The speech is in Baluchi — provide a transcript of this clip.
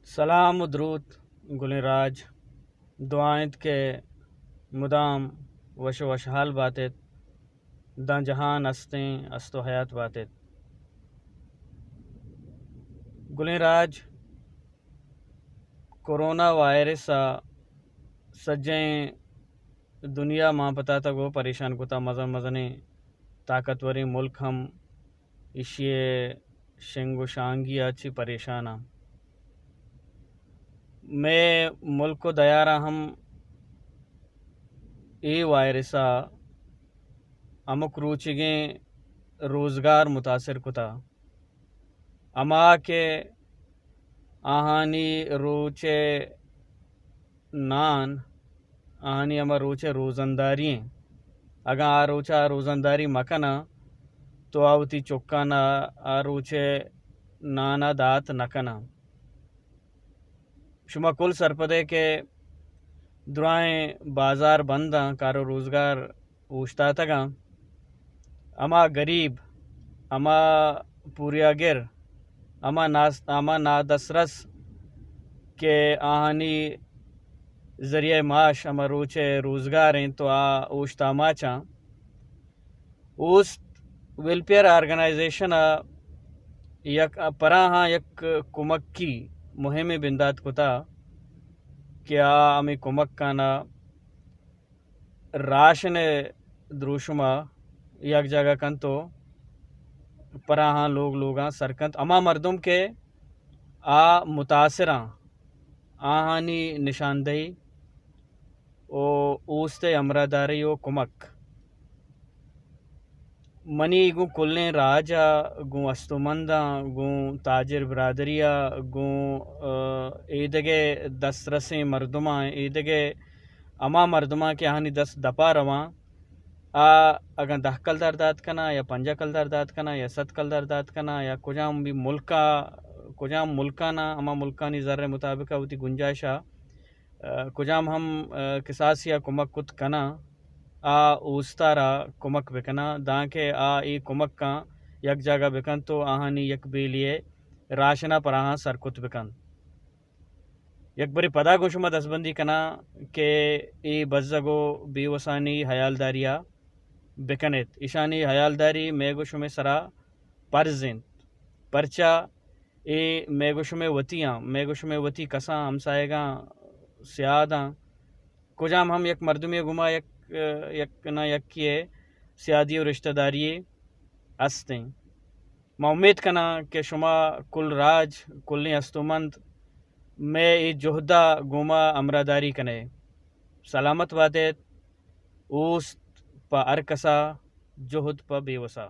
سلام و دروت گلیں راج، دعا انت کہ مدام وش و وشحال بات ات، داں جہان استیں، است و حیات بات ات۔ گلیں راج، کرونا وائرس ءَ سجہیں دنیا مان پتاتگ و پریشان کتا، مزن مزنیں طاقتوریں ملک ہم ایشی ءِ شنگ و شانگی ءَ چہ پریشان آں۔ مئے ملک و دیار ءَ ہم اے وائرس ءَ ہمک روچیگیں روزگار متاثر کتا۔ ہما کہ آہانی روچ ءِ نان، آہانی ہما روچ ءِ روزنداری ایں۔ اگاں آ روچ ءَ روزنداری مکناں تو آ وتی چکان ءَ آ روچ ءِ نان ءَ دات نکناں۔ شما کل سرپد ئے کہ درائیں بازار بنداں، کار و روزگار اوشتاتگاں، ہما گریب، ہما پوریاگر، ہما ناس-، ہما نادسترس کہ آہانی ذریعہ معاش ہما روچ ءِ روزگار انت تو آ اوشتاماچاں۔ اوست ویلفیئر آرگنائزیشن ءَ یک پراہاں یک کمکی مہمے بندات کتا کہ آ ہمے کمکان ءَ راشن ءِ دروشم ءَ یک جاگہ کنت و پراہاں لوگ لوگاں سر کنت۔ ہما مردم کہ آ متاثراں، آہانی نشاندہی و اوست ءِ ہمراہداری و کمک منی گوں کلیں راج ءَ، گوں استومنداں، گوں تاجر برادری ءَ، گوں، آ، ایدگہ دسترسیں مردماں، ایدگہ ہما مردماں کہ آہانی دست دپا رواں، آ اگاں دہ کلدار دات کناں یا پنجاہ کلدار دات کناں یا صد کلدار دات کناں یا کجام بھی ملک ءَ، کجام ملکاناں، ہما ملکانی زر ءِ مطابق ءَ وتی گنجائش ءَ، آ، کجام ہم، آ، کساسے ءَ کمک کت کناں، آ اوست ءَ را کمک بکناں، دانکہ آ اے کمکاں یک جاگہ بکنت و آہانی یک بیلی ءِ راشن ءَ پراہاں سر کت بکنت۔ یک برے پدا گوں شما دستبندی کناں کہ اے بزگ و بے وسانی ہیالداری ءَ بکن ایت۔ ایشانی ہیالداری مئے گوں شمئے سرا پرز انت، پرچا اے مئے گوں شمئے وتی آں، مئے گوں شمئے وتی کساں، ہمسایگاں، سیاداں۔ کجام ہم یک مردمے گوما یک، یک نہ یکے ءِ سیادی و رشتہ داری است انت۔ ما امیت کناں کہ شما کل راج، کلیں استومند مئے اے جہد ءَ گوما ہمراہداری کنئے۔ سلامت بات ایت۔ اوست پہ ہر کسا، جہد پہ بے وسا۔